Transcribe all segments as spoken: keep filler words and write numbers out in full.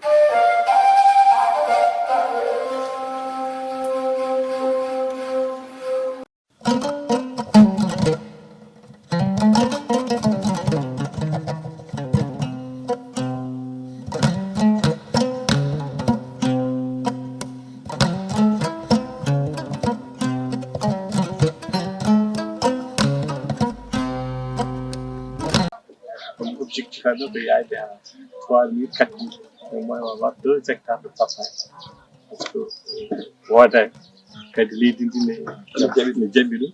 Ɗum objectif aɗo ko yaade ha trois mille quatre mille au moins wawa deux hectares de papaye. Parce que wooda kadi leydi ndi ne jaɓi ne jaɓi ɗum.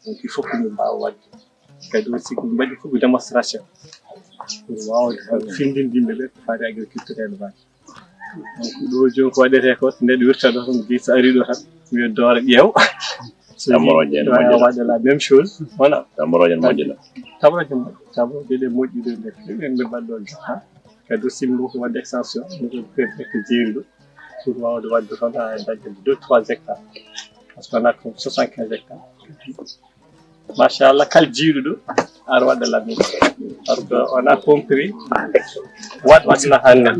Donc il faut que min mbawa wadde kadi aussi ko mbaɗi fof ko démonstration pour wawde findinde yimɓe ɓe ko faati agriculture élevage. Donc ɗo joni ko waɗete ko neɗɗo wirta ɗo tan gis ari ɗo tan wiya doora ƴeew. Tamoroje ne moƴƴa. Waɗa la même chose. Voilà. Tamoroje ne moƴƴa. Tamoroje moƴƴa. Tamoroje ɗe moƴƴi ɗo nder ɓe ɓe mbaɗɗo jotta kadi aussi min ko waɗde extension min ko jeeri ɗo pour wawde waɗde toon ha dañde deux trois hectares. Parce que on a comme soixante quinze hectares. Machallah kala jiiɗuɗo ar waɗa lamin. Parce que on a compris what maslaha ngal.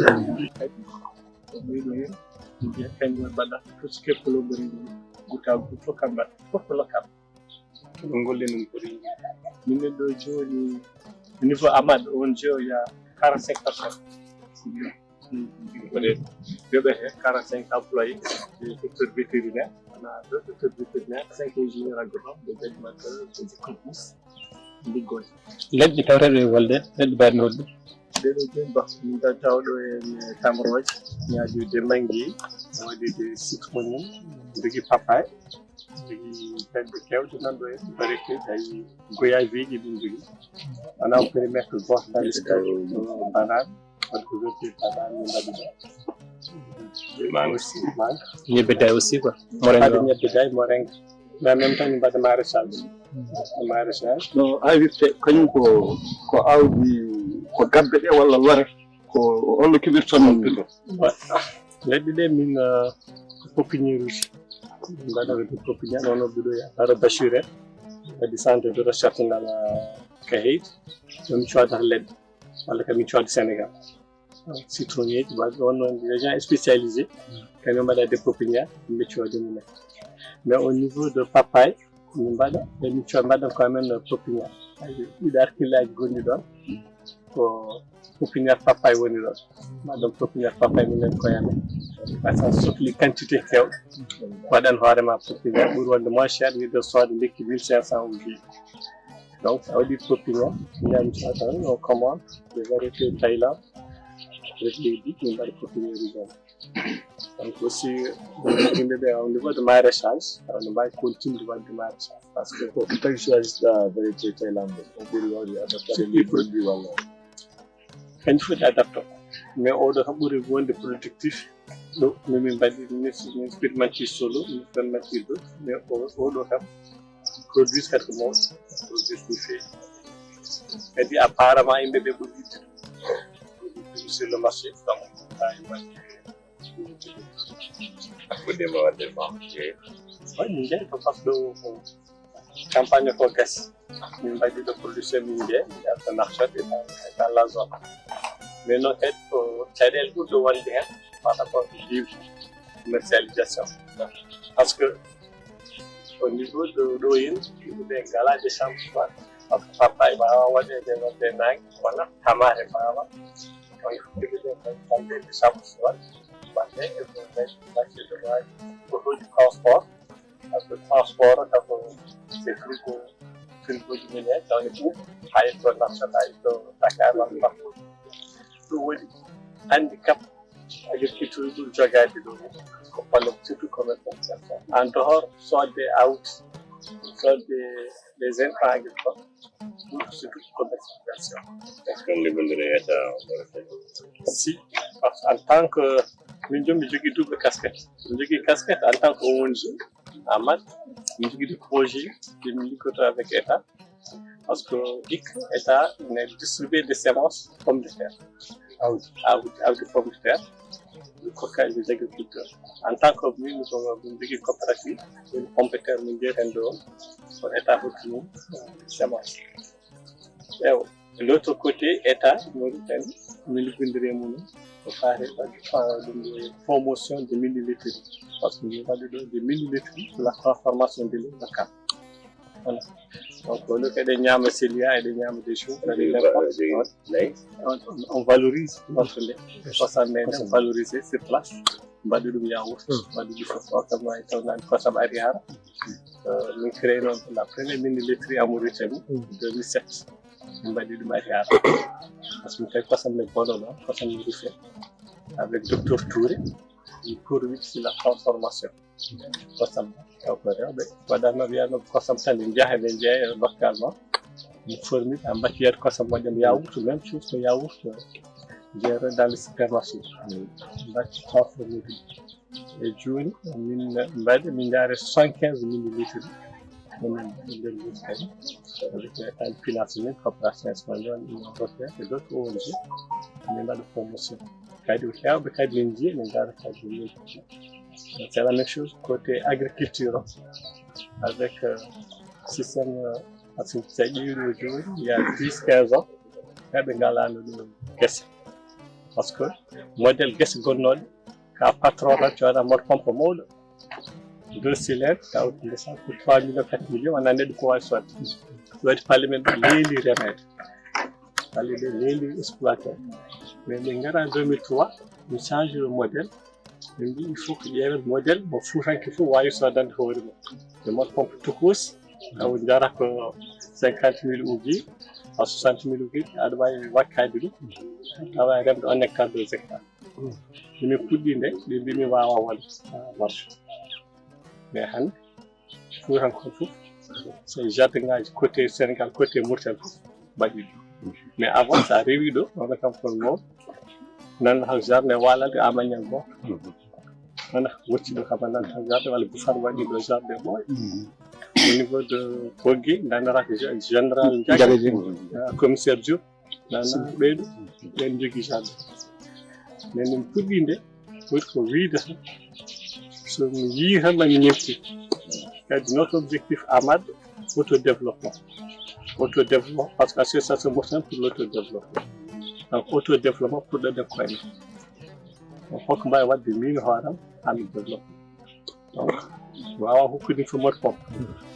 Ɓeɗo hen mbiya kañum mbaɗa tout ce que colomboreji goutte à goutte fof kam mbaɗa fof ko local. Ɗum golle ɗum foti. Minen ɗo joni niveau amad on jeo ya quarante cinq personnes. Peut-être yoɓete quarante cinq employés, docteur vétérinaire, on a deux docteurs vétérinaires, cinq ingénieurs agronomes, des animateurs, des économistes, liggooje. Leɗɗe tawreɗe e wolde leɗɗe mbaɗi holɗum? Ɗeɗo joni ba min taw ɗo en tamrooje, ñaajude mangi, waɗude citronnier, jogii papaye, jogii leɗɗe kewɗe nan ɗo en variété tawi goyaviiji ɗum jogii. Wona périmètre goto tan, banane. Wadde ko werti tata min mbaɗi ɗo. Manga aussi, manga. Ñebbe day aussi quoi. Moringa. Mbaɗa ñebbe day, moringa. Mais en même temps min mbaɗa maraîchage. Maraîchage. No awirte kañum ko ko awdi ko gabbe ɗe walla lore ko holno keɓirton ɗum? Leɗɗe ɗe min pépinière uji. Min mbaɗa ko pépinière, on oɗo ɗo yahata Bachir en. Kadi centre de recherche nana Kahayɗi. Ɗum coodata leɗɗe. Walla kam min coodi Sénégal. Citronnier ji, waɗi on noon des gens spécialisés. Kañum mbaɗa des pépinières, min coodi mumen. Mais au niveau de papaye, min mbaɗa, ɓe min coodi mbaɗa ko amen pépinière. Ɗiɗo arkillaji gonɗi ɗon, ko pépinière papaye woni ɗon. Mbaɗon pépinière papaye minen koye amen. Par exemple, sohli quantité kewɗo. Waɗan hoorema pépinière, ɓuri wonde moins cher, yiɗde soode lekki mille cinq cents ou deux. Donc, ça veut dire pépinière, il y a une certaine, on commande des variétés Thaïlande, avec les dix, on va les pépinière. Donc, aussi, on a au niveau de maraîchage, on va continuer de maraîchage. Parce que quand on choisit la variété Thaïlande, on peut lui adapter les produits, voilà. Kañum foti adapto. Mais oɗo kam ɓuri wonde productif. Ɗo, min min mbaɗi, min expérimenté solo, min expérimenté ɗo. Mais o, oɗo kam, produit kadi ko mawɗo, produit ɗum feewi. Kadi apparemment yimɓe ɓe ɓuri yiɗde ɗum sur le marché, donc haa e waɗde. Ko ndema waɗde banque. Waɗi min njeeyi to Fas ɗo ko campagne ko gasi. Min mbaɗi ɗo production min njeeyi, min arta marché e dans la zone. Mais noon kadi ko caɗeele ɓurɗe wonde heen par rapport e livre commercialisation. Parce que au niveau de ɗo heen, yimɓe ɓe ngalaa décembre soit. Parce que papaye waawaa waɗeede wonde naange, wona tamaate waawaa. Donc, yimɓe ɓe ngalaa décembre soit. Waɗde e ko mbaɗi mbaɗde ko wawi ko hoji transport. Parce que transport o taw ko c'est frigo, frigoji min en taw ne ɓuuɓ ha yetto Nouakchott, ha yetto Dakar walla partout. Ɗum woni handicap agriculture ɗum jogade ɗo ko problème surtout commercialisation. En dehors sodde awdi, sodde les intrants agricoles, surtout commercialisation. Est-ce que on liggondire état? Si, parce que en tant que min jom mi jogii double casquette. Mi jogii casquette en tant que O N G, Amat, mi jogii des projets de mi liggoto avec état. Parce que hikka état ne distribuer des semences pomme de terre. Awdi. Awdi, awdi pomme de terre. Kokka les agriculteurs. En tant que min mi jogii coopérative, une pomme de terre min jeeten ɗo, ko état hokki min semence. Ewo, de l'autre côté, état Mauritanie, mi liggondire mum Ko faati ɗum promotion de mini literie, parce que min mbaɗi ɗo de mini literie pour la transformation de lait local. Voilà. Donc, au lieu que eɗen ñaama céréales, eɗen ñaama des choses, on, on, on valorise notre lait. Kosam meɗen valoriser sur place. Mbaɗi ɗum yaourt, mbaɗi ɗum fof, o kam wawi tawnade kosam ari hara. Euh, min créé noon la première mini literie en Mauritanie, deux mille sept. Min mbaɗi ɗum ari hara. Parce que min tawi kosam ne bono noon, kosam ne rufe. Avec docteur Touré, il poursuit sur la transformation. Kosam, taw ko rewɓe waɗanno wiyano kosam tan, en njaha ɓe jeeya localement. Min formi, a mbatti yiyat kosam waɗen yaourt, même chose ko yaourt, jeeya dans le supermarché. Mbatti transformé ɗum. E jooni min mbaɗi, min njaare soixante-quinze mini litres. Min mbaɗi nder Mauritanie. Avec un financement coopération espagnole, Union européenne et d'autres O N G. Min mbaɗa promotion. Kadi ko heewɓe kadi min njiya, min njaara kadi min. C'est la même chose côté agriculture, avec euh, système euh, parce que si a ƴeewi ɗo jooni, il y a dix, quinze ans, heewɓe ngalaano ɗo gese. Parce que modèle gese gonnooɗe, ka patron tan cooda moto pompe mawɗo, deux cylindres, taw ndesa ko trois millions, quatre millions, wona neɗɗo ko wawi sodde. Waɗi palle men ɓe leeli remeede, palle ɓe leeli exploité. Mais min ngara deux mille trois, min change le modèle. Min mbi il faut que ƴeewen modèle mo fuutanke fof wawi sodande hoore mum. E moto pompe tokosi, taw jara ko cinquante mille uji, à soixante mille uji, aɗa wawi wakkade ɗum. Aɗa wawi remde un hectare, deux hectares. Min puɗɗi nde, ɓe mbi mi wawa wonde marché. Mais hannde, fuutankoɓe fof, so jardin ngaji côté Sénégal, côté Mauritanie fof mbaɗi ɗum. Mais avant, sa rewi ɗo, wona kam kono mawɗo, nan hal jardin walade amañan goto. Wona wocci ɗo kam nan hal jardin walla bufar waɗi ɗo jardin ɓooy. Au niveau de Boggi, nanata ko gé- général Ndiaye, ah, commissaire Diop, nana ɓeyɗo, ɓen jogui jardin. Mais min puɗɗi nde, woni ko wiide tan, so mi yii tan mami ñemti. Kadi notre objectif amade, autodéveloppement. Autodéveloppement, parce que association Mauritanie pour l'autodéveloppement. Donc autodéveloppement pour ɗo ɗen koye men. On fof ko mbawi wadde min hooram, hami développé. Donc wawa hokkude fof moto pompe.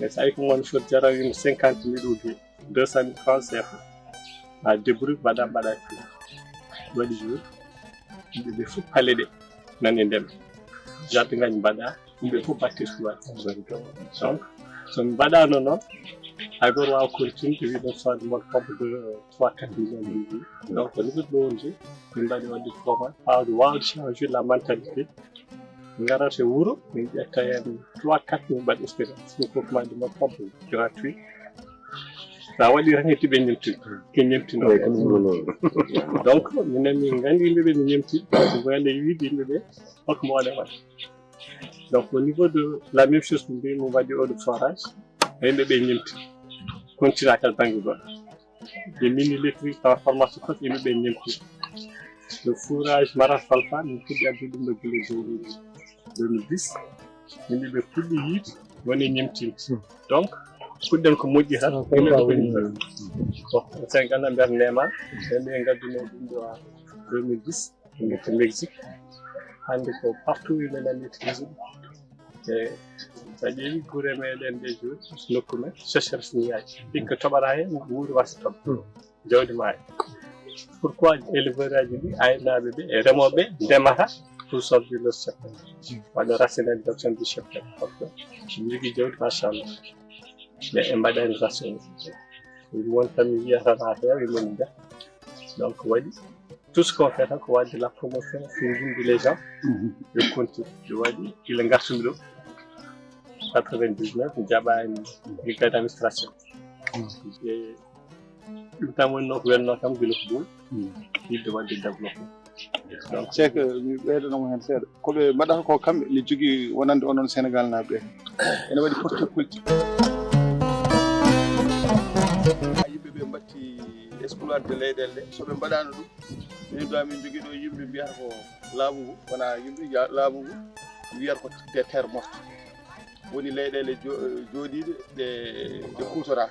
Mais so ayi ko ngon foti jarani cinquante mille ou bien deux cent mille francs C F A. A débrouille, mbaɗa, mbaɗa prix. Waɗi jour, yimɓe ɓe fof palle ɗe nani ndema. Jardin ngaji mbaɗa, yimɓe fof batte suwa. Donc so mi mbaɗano noon, hay goto wawa continude wiɗen sodde moto pompe de trois quatre millions de vues. Donc ko niveau ɗo on je min mbaɗi wadde comment wawde wawde changer la mentalité. Ngarata e wuro, min ƴetta hen trois quatre, min mbaɗa expérience. Min kokkumaji moto pompe gratuit. Sa waɗi tan, ƴetti ɓe ñemti, ke ñemtino. Donc minen min gandi yimɓe ɓe, min ñemti. Min gandi yiide yimɓe ɓe, hokka mo waɗa waɗa. Donc au niveau de la même chose, min mbi min mbaɗi eau de forage, yimɓe ɓe ñemti. Continue kala banggue goɗɗo. Des mini literie, transformation, fof yimɓe ɓe ñemti. Le fourrage, marral falfa, min puɗɗi addude ɗum ɗo gila deux mille dix. Yimɓe ɓe puɗɗi yiide, woni ñemtinde. Donc puɗɗen ko moƴƴi tan. Bon, Sénégal na mbiyata neema, ɓe ɓe ngadduno ɗum ɗo deux mille dix. Yimɓe to Mexique, hannde ko partout yimɓe nanni to Mexique. E so a ƴeewi gure meɗen ɗe jooni, nokku men, sécheresse ñiyaji. Hikka toɓata heen, wuuri wasa toɓa. Jawdi maaya. Pourquoi éleveur aji ɗi, aynaaɓe ɓe e remooɓe ɓe ndemata pour sortir leur secteur? Waɗa rationalisation du secteur. Parce que ɓe njogii jawdi, machallah. Mais ɓe mbaɗani rationalisation. Won tan mi wiyata na heewa, e mon njaha. Donc waɗi tout ce qu'on fait tan ko waɗde la promotion, findinde les gens. Yo continue. Yo waɗi ila ngartumi ɗo quatre-vingt-dix-neuf, mi jaɓani brigade d'administration. E ɗum tan woni no ko welno kam gila ko ɗum. Yidde waɗde développement. Donc c'est que mi ɓeydanoma hen seeɗa, koɓe mbaɗata ko kamɓe ne jogui wonande onon Sénégal naɓe ɓe, ene waɗi porté politique. Yimɓe ɓe mbatti exploité leyɗele ɗe, soɓe mbaɗano ɗum, min ɗo min jogui ɗo yimɓe mbiyata ko laamu ngu, wona yimɓe ya- laamu ngu wiyata ko des terres mortes, woni leyɗele jo- joɗiɗe ɗe ɗe kutora.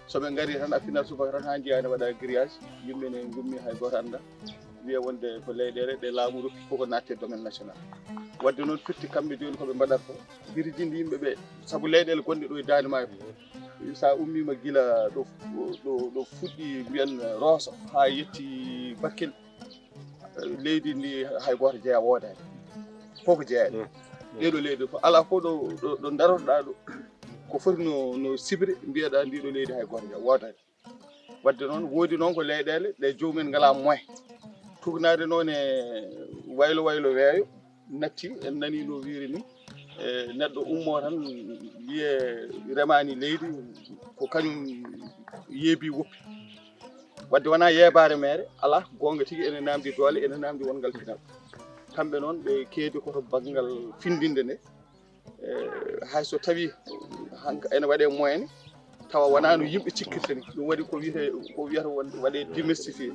Soɓe ngari tan a finat subaka tan ha jiya ne waɗa grillage, yimɓe ne gummi hay goto anda. Wiya wonde ko leyɗeele ɗe laamu rokki koko naatti e domaine national. Wadde noon firti kamɓe jooni ko ɓe mbaɗata ko, biriji ndi yimɓe ɓe, sabu leyɗeele gonɗe ɗo e Daande Maayo. Sa ummiima gila ɗo, ɗo, ɗo fuɗɗi mbiyan Rooso haa yetti Bakkel, leydi ndi hay gooto jeyaa woodaani. Fof ko jeyaa. Ɗee ɗo leyɗe fof, alaa fof ɗo, ɗo, ɗo ndarotoɗaa ɗo, ko foti no, no sibre, mbiyeɗaa ndi ɗo leydi hay gooto jeyaa woodaani. Wadde noon, woodi noon ko leyɗeele ɗe joomum en ngalaa moyen. Tuugnaade noon e waylo waylo weeyo natti, en nanii no wiiri ni, e neɗɗo ummoo tan wiye remaani leydi, ko kañum yeebi woppi. Wadde wonaa yeebaare meere, alaa, goonga tigi ene naamndi doole, ene naamndi wongal pinal. Kamɓe noon ɓe keedi ko to banngal findinde nde, e, hay so tawii hanka ene waɗee moyen, tawa wonaa no yimɓe cikkirta ni. Ɗum waɗi ko wiyetee, ko wiyata won waɗee démystifié.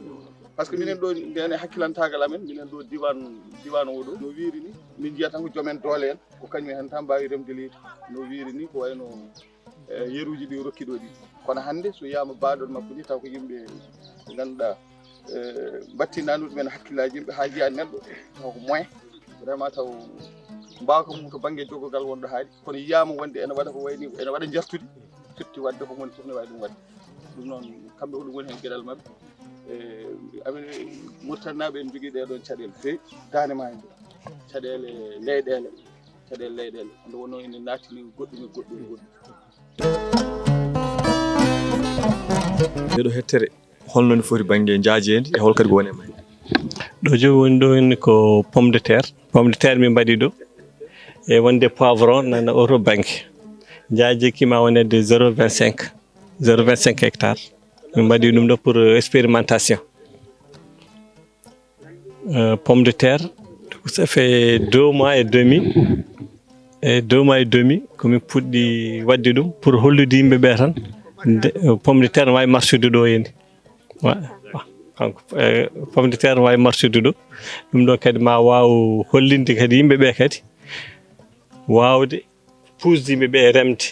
Par ce que minen ɗo ndeen e hakkilantaagal amen, minen ɗo diiwaan, diiwaan oo ɗo, no wiiri ni, min njiyata tan ko joom en doole en, ko kañum en tan mbaawi remde leydi. No wiiri ni, ko wayno, e, yeruuji ɗi rokki ɗo ɗi. Kono hannde so wiyaama baaɗol makko ni, taw ko yimɓe ɓe ngannduɗaa, e, mbattinaa ɗum ɗumen hakkillaaji yimɓe haa njiyaa neɗɗo, taw ko moyen. Vraiment taw mbaawka mum to bannge jogogal wonɗo haaɗi. Kono yiyaama wonde ene waɗa ko wayni, ene waɗa njartudi, firti waɗde ko moni fof ne waawi ɗum waɗde. Ɗum noon, kamɓe ko ɗum woni heen geɗal maɓɓe. E, amin Muritaninaaɓe en njogii ɗee ɗoon caɗeele feewi, Daande Maayo nde. Caɗeele leyɗeele, caɗeele leyɗeele. Nde wonnoo ene naatini goɗɗum e goɗɗum e goɗɗum. Nde ɗo hettere, holno nde foti bannge njaajeendi e hol kadi ko woni e mayre? Ɗo jooni woni ɗo henne ko pomme de terre. Pomme de terre min mbaɗi ɗo. E wonde poivron nana oto bannge. Njaajeendi ma wonede zéro vingt-cinq, zéro vingt-cinq hectares. Min mbaɗi ɗum ɗo pour, euh, expérimentation. Euh, pomme de terre, ça fait deux mois et demi. E deux mois et demi, ko min puɗɗi waɗde ɗum pour hollude yimɓe ɓe tan. Nde, euh, pomme de terre no waawi marsude ɗo henne. Wa-, wa-, kanko, euh, pomme de terre no waawi marsude ɗo. Ɗum ɗo kadi ma waaw hollinde kadi yimɓe ɓe kadi. Waawde puusde yimɓe ɓe e remde.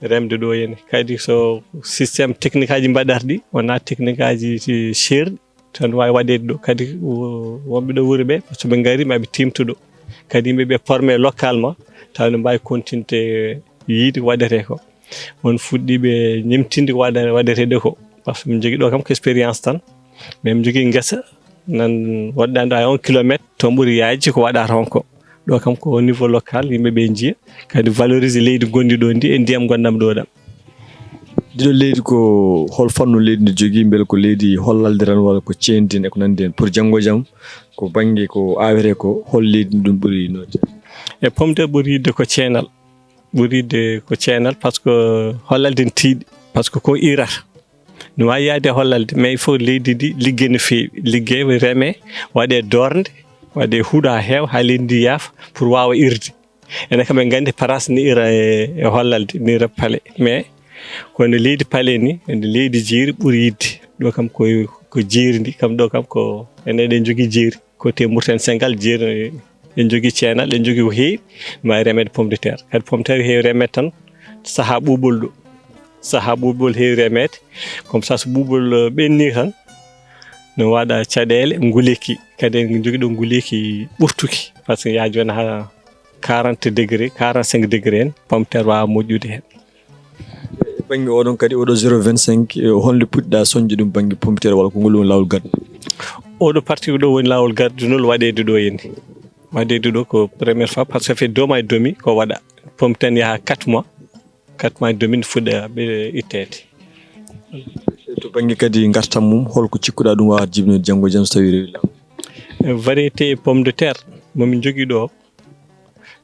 Remde ɗo henne. Kadi so système technique aji mbaɗata ɗi, wonaa technique aji ti-, ceerɗi, tan waawi waɗeede ɗo. Kadi wo-, wonɓe ɗo wuro ɓe, so ɓe ngari, ma ɓe tiimto ɗo. Kadi yimɓe ɓe formé localement, tawa ne mbaawi continuité yiide ko waɗetee ko. Won fuɗɗiiɓe ñemtinde ko waɗa-, waɗetee ɗo ko. Par ce que min njogii ɗo kam ko expérience tan. Mais min njogii ngesa, nan waɗɗaande à un kilomètre, toon ɓuri yaajde ko waɗata toon ko. Ɗo kam ko au niveau local, yimɓe ɓe njiya, kadi valoriser leydi gonndi ɗo ndi e ndiyam gonɗam ɗo ɗam. Ndiɗo leydi ko hol fannu leydi ndi jogii, mbele ko leydi hollalde tan walla ko ceendi e ko nanndi heen, pour janngo e jam ko bannge ko awetee ko, hol leydi ndi ɗum ɓuri nootde? E pomme de terre ɓuri yiɗde ko ceenal, ɓuri yiɗde ko ceenal, par ce que hollalde ne tiiɗi, par ce que ko irata. No waawi yahde e hollalde, mais il faut leydi ndi liggee no feewi, liggee, remee, waɗee doornde, waɗee huɗo haa heewa, haa leydi ndi yaafa pour waawa irde. Enen kam en nganndi Farayse ne ira e, e hollalde, ne ira pale. Mais kono leydi pale ni, ene leydi jeeri ɓuri yiɗde. Ɗo kam ko, ko jeeri ndi, kam ɗo kam ko, enen eɗen njogii jeeri. Côté Mauritanie Sénégal, jeeri, en njogii ceenal, en njogii ko heewi, ma remeede pomme de terre. Kadi pomme de terre heewi remeede tan sahaa ɓuuɓol ɗo. Sahaa ɓuuɓol heewi remeede. Comme ça, so ɓuuɓol, euh, ɓenni tan, no waɗa caɗeele nguleyki. Kadi en njogii ɗo nguleyki ɓurtuki. Par ce que yaha jooni haa quarante degré, quarante-cinq degré en, pomme de terre waawa moƴƴude heen. E bannge oɗon kadi, oɗo zéro vingt-cinq, e holnde puɗɗiɗaa soñde ɗum bannge pomme de terre walla ko ngol woni laawol gardi? Oɗo parti ko ɗo woni laawol gardinol waɗeede ɗo henne. Waɗeede ɗo ko première fois, par ce que ça fait deux mois et demi ko waɗa. Pomme de terre yaha quatre mois. Quatre mois et demi ne fuɗɗa ɓe itteede. E to bannge kadi ngartam mum, holko cikkuɗaa ɗum waawata jibinoyde janngo e jam so tawii rewi laawol? E variété pomme de terre mo min njogii ɗo,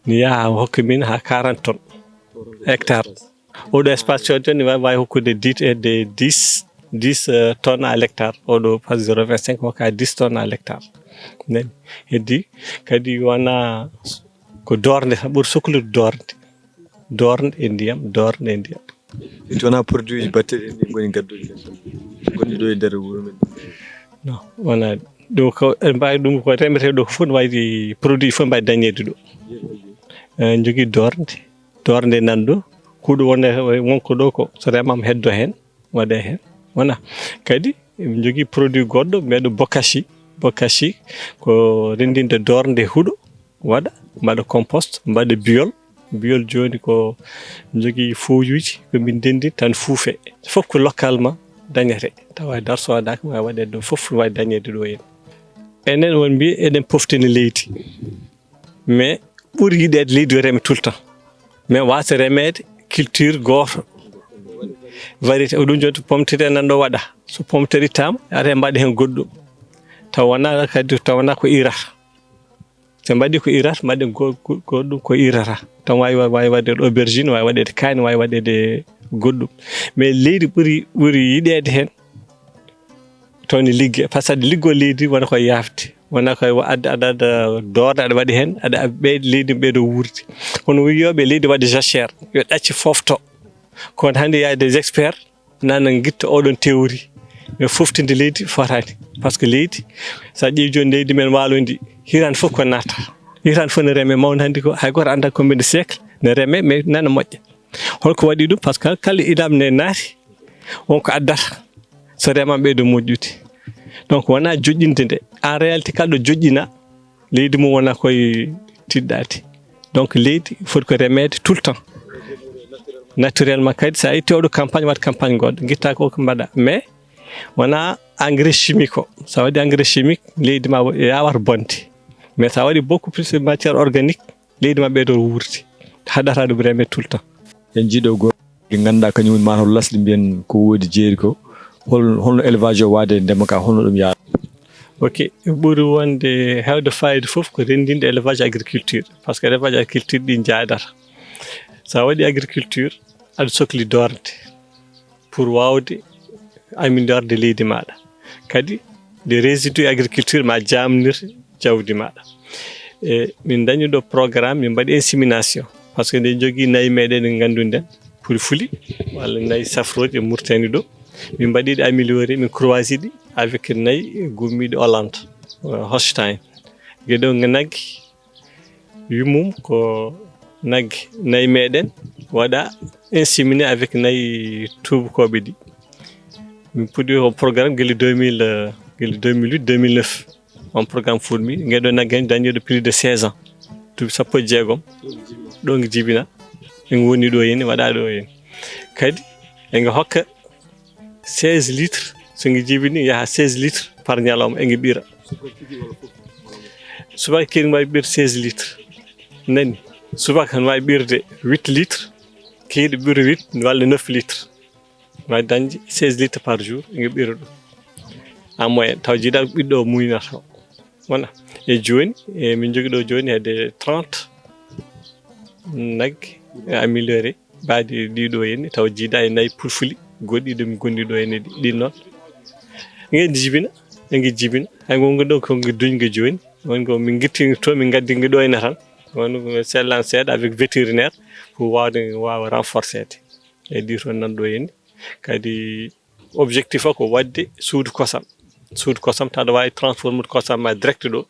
ne yaha hokka min haa quarante tonnes hectare. Oɗo espace codde ne waawi, waawi hokkude dix et de dix, dix, euh, tonnes à l'hectare. Oɗo pas zéro vingt-cinq hokka dix tonnes à l'hectare. Nani? Heddi kadi wona ko doornde tan ɓuri soklude doornde. Doornde e ndiyam, doornde e ndiyam. Firti wona produit ji batteɗi en ɗi ngoni gadduɗi gonɗi ɗo e nder wuro men? Non, wona ɗo ko en mbaawi ɗum ko remetee ɗo ko fof no waɗi produit fof mbaawi dañeede ɗo. Eh, njogii doornde, doornde nan ɗo. Huɗo wonde wonko ɗo ko so remaama heddo heen, waɗe heen. Wona kadi eɓe njogii produit goɗɗo mbiyaɗo bokashi. Bokashi ko renndinde doornde huɗo, waɗa, mbaɗa compost, mbaɗa biyol. Biyol jooni ko jogii fooyuuji, ko min ndenndi tan fuufe. Fof ko localement dañete. Tawa darso adaaka ma waɗeede ɗo fof, wawi dañeede ɗo heen. Enen won mbiye eɗen poftina leydi. Mais ɓuri yiɗeede leydi yo reme tout le temps. Mais wasa remeede culture gooto. Variété, o ɗum joni pomme de terre nan ɗo waɗa. So pomme de terre ittaama, ata mbaɗa heen goɗɗum. Taw wonaa kadi, taw wonaa ko irata. So mbaɗi ko irata, mbaɗen go-, go-, goɗɗum ko irata. Tan wawi, wawi waɗeede aubergine, wawi waɗeede kaani, wawi waɗeede goɗɗum. Mais leydi ɓuri, ɓuri yiɗeede heen, taw ne ligge. Par ce que liggo leydi wona ko yaafde. Wona ko adda, adda, adda doorɗe, aɗa waɗi heen, aɗa ɓeyda leydi, ɓeydo wuurde. Kono wiyooɓe leydi waɗi jachère, yo ɗacce fofto. Kono hannde, il y a des experts, nana ngitta oɗon théorie. Mais foftinde leydi fotaani. Par ce que leydi, so a ƴeewi jooni leydi men waalo ndi, hitaande fof ko natta. Hitaande fof ne reme, mawɗo hannde ko, hay gooto anndaa combien de siècle ne reme, mais nana moƴƴa. Holko waɗi ɗum? Par ce que kala ilam ne naati, wonko addata so remaama ɓeydo moƴƴude. Donc, wonaa joƴƴinde nde. En réalité, kala ɗo joƴƴina, leydi mum wona koye tiɗɗaade. Donc, leydi foti ko remeede tout le temps. Naturellement kadi, so a itti oɗo campagne, waɗ campagne goɗɗo, ngitta ko ko mbaɗa. Mais wonaa engrais chimique o. So a waɗi engrais chimique, leydi ma wo-, yawata bonde. Mais so a waɗi beaucoup plus de matière organique, leydi ma ɓeydo wuurde. Haɗata ɗum remeede tout le temps. En jiiɗo go-, ɗi ngannduɗaa kañum woni maaro lasɗi mbiyen ko woodi jeeri ko. Hol-, holno élevage o waade e ndema ka, holno ɗum yaara? Ok, ɓuri wonde heewde fayida fof ko renndinde élevage agriculture. Par ce que élevage agriculture ɗi njaadata. So a waɗi agriculture, aɗa sokli doornde pour waawde améliorde leydi maaɗa. Kadi, les résidus agriculture ma jaamnir jawdi maaɗa. E, min dañi ɗo programme, min mbaɗi insémination. Par ce que nde jogii nayi meɗen ɗe ngannduɗen, fulfuli, walla nayi safrooji e Mauritanie ɗo. Min mbaɗi ɗi amélioré, min croisé ɗi avec nayi gummiiɗi Hollande, euh, Holstein. Geɗo nagge, yummum ko nagge nayi meɗen waɗa inséminé avec nayi tuubakooɓe ɗi. Min puɗɗi o programme gila deux mille, euh, gila deux mille huit, deux mille neuf. On programme fuɗmi, ngeɗo nagge en dañiiɗo plus de seize ans. Duuɓi sappo e jeegom. Ɗo nge jibina. En woni ɗo henne, waɗa ɗo henne. Kadi, en hokka seize litres, so nge jibini, yaha seize litres par ñalawma, e nge ɓira. Subaka keeri wawi ɓir seize litres. Nani? Subaka ne wawi ɓirde huit litres, keeri ɓira huit walla neuf litres. Wawi dañde seize litres par jour, e nge ɓira ɗum. En moyenne, taw jiiɗa ko ɓiɗɗo o muynata o. Wona. E jooni, e min jogii ɗo jooni hedde trente nagge amélioré, mbaadi ɗiɗo henne, taw jiiɗa e nayi pulfuli, goɗɗi ɗum gonɗi ɗo henne ɗi, ɗin noon. Nge jibina, e nge jibina. Hay ngonga ɗo ko nge duñga jooni. Won ko min ngitti to, min ngaddi nge ɗo henne tan. Won ko sellan seeɗa avec vétérinaire pour wawde, waawa renforcer de. E ɗi toon nan ɗo henne. Kadi objectif o ko waɗde suudu kosam. Suudu kosam, tawa aɗa waawi transformer kosam ma direct ɗo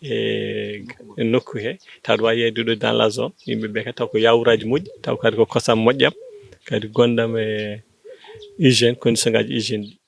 e, e nokku he, tawa aɗa waawi yeyde ɗo dans la zone. Yimɓe ɓe kadi taw ko yawuraaji moƴƴi, taw kadi ko kosam moƴƴam, kadi gonɗam e hygiène, condition ngaji hygiène ɗi.